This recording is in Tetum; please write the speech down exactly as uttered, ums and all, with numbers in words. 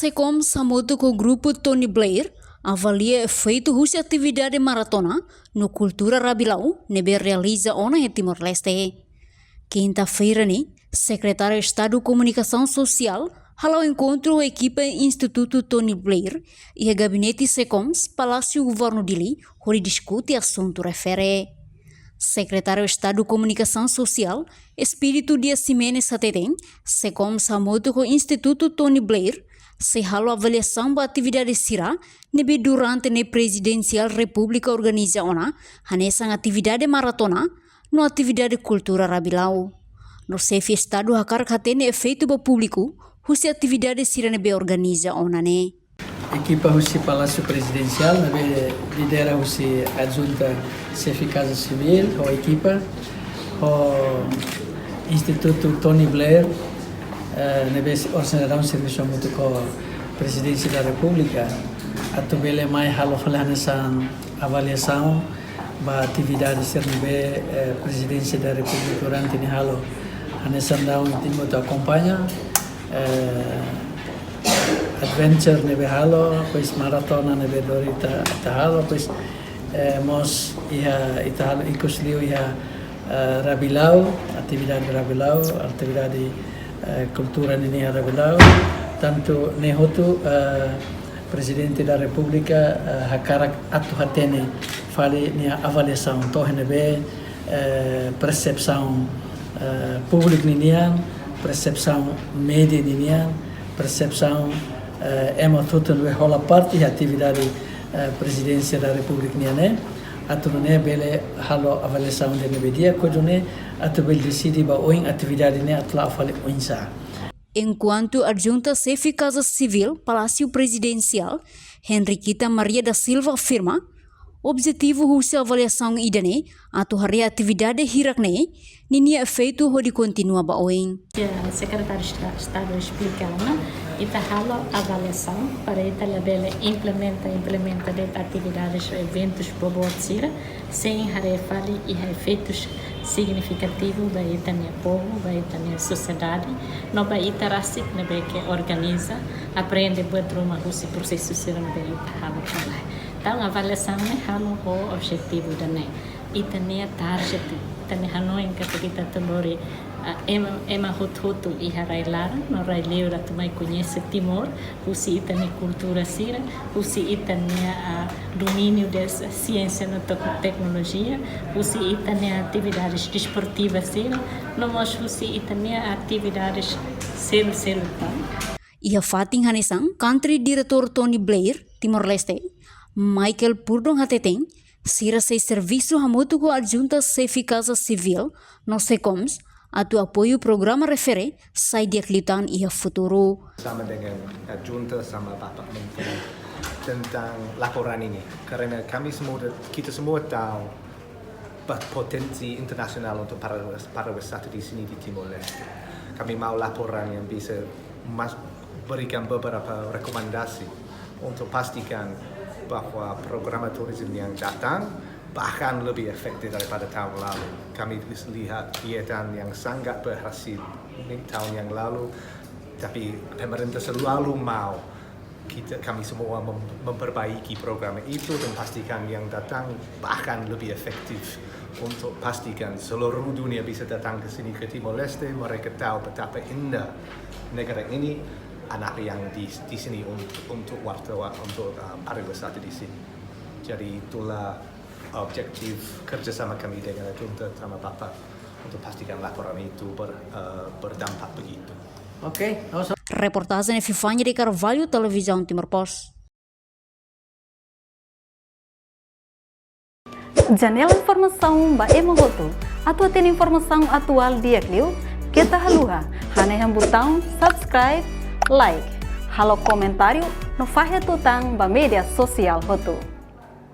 SEKOMS hamutuk ho grupu Tony Blair avalia efeitu husi atividade maratona no kultura Rabilau ne'ebé realiza ona iha Timor-Leste. Kinta-feira ne'e, Sekretáriu Estadu Komunikasaun Sosiál hala'o enkontru ho ekipa Institutu Tony Blair iha gabinete SEKOMS, Palásiu Governu Dili, hodi diskute asuntu refere. Sekretáriu Estadu Komunikasaun Sosiál, Espírito Dias Ximenes hateten, SEKOMS hamutuk ho Institutu Tony Blair sei halo avaliasaun ba atividade sira ne'ebé durante ne'e Prezidensiál Repúblika organiza ona, hanesan atividade maratona no atividade kultura Rabilau. No Xefe Estadu hakarak hatene efeitu ba públiku husi atividade sira ne'ebé organiza ona ne'e. Ekipa husi Palásiu Prezidensiál ne'ebé lidera husi Adjunta Xefe Kaza Sivíl ho ekipa, ho Institutu Tony Blair, eh, ne'ebé se-, organizasaun servisu hamutuk ho Prezidénsia da Repúblika, atu bele mai halo fali hanesan avaliasaun ba atividade sira ne'ebé, eh, Prezidénsia da Repúblika durante ne'e halo. Hanesan daudaun ita atu akompaña, eh, adventure ne'ebé halo, depois maratona ne'ebé lori ita, ita halo, depois, eh, mós iha ita halo ikus liu iha, eh, Rabilau, atividade Rabilau, atividade, eh, kultura nian iha Rabilau, tantu ne'e hotu, eh, Prezidente da Repúblika, eh, hakarak atu hatene fali nia avaliasaun to'o iha ne'ebé, eh, persepsaun, eh, públiku ninian, persepsaun média ninian, persepsaun, eh, ema hotu ne'ebé hola parte iha atividade, eh, Prezidénsia da Repúblika nian ne'e, atu nune'e bele halo avaliasaun ida ne'ebé di'ak, hodi nune'e atu bele deside ba oin atividade ne'e atu la'o fali oinsá. Enkuantu Adjunta Xefe Kaza Sivíl Palásiu Prezidensiál, Henriquita Maria da Silva afirma, objetivu husi avaliasaun ida-ne'e atu haree atividade hirak-ne'e ninia efeitu hodi kontinua ba oin. Ya, Sekretáriu Esta-, Estadu esplika ona, ita halo avaliasaun para ita labele implementa, implementa de'it atividades, eventus boboot sira, sein haree fali iha efeitus signifikativu ba ita-nia povu, ba ita-nia sosiedade, no ba ita rasik ne'ebé ke organiza, aprende buat ruma husi prosesu sira ne'ebé ita halo ka lae. Entaun, avaliasaun ne'e halo ho objetivu ida-ne'e. Ita-nia target, ita-nia hanoin katak ita atu lori, ah, ema, ema hotu-hotu iha rai-laran no rai-liur atu mai koñese Timor, husi ita-nia kultura sira, husi ita-nia, ah, domíniu de siénsia no tek-, teknolojia, husi ita-nia atividades desportivas sira, no mós husi ita-nia atividades seluk-seluk tan. Iha fatin hanesan, Country Director Tony Blair, Timor-Leste, Michael Purdon hateten, sira sei servisu hamutuk ho Adjunta Xefe Kaza Sivíl no SEKOMS atu apoiu programa refere sai di'ak liután iha futuru. Sama dengan Adjunta sama Bapak Menteri tentang laporan ini. Karena kami semua, kita semua tahu ba-, potensi internasionál untuk para-, pariwisata di sini di Timor-Leste. Kami mau laporan yang bisa mas-, berikan beberapa rekomendasi untuk pastikan bahwa programa turisme yang datang bahkan lebih efektif daripada tahun lalu. Kami bisa lihat kegiatan yang sangat berhasil di tahun yang lalu, tapi pemerintah selalu mau kita, kami semua mem-, memperbaiki program itu dan pastikan yang datang bahkan lebih efektif untuk pastikan seluruh dunia bisa datang ke sini, ke Timor-Leste, mereka tahu betapa indah negara ini, anak yang di, di sini untuk, untuk wartawan, untuk, uh, pariwisata di sini. Jadi itulah objektif kerjasama kami dengan Adjunta sama Bapak untuk pastikan laporan itu ber-, eh, berdampak begitu. Oke, Reportajen Epifania de Carvalho, Televizaun Timor Post. Janela informasaun ba ema hotu. Atu hatene informasaun atuál di'ak liu, keta haluha hanehan butaun subscribe, like, halo komentáriu no fahe tutan ba média sosiál hotu.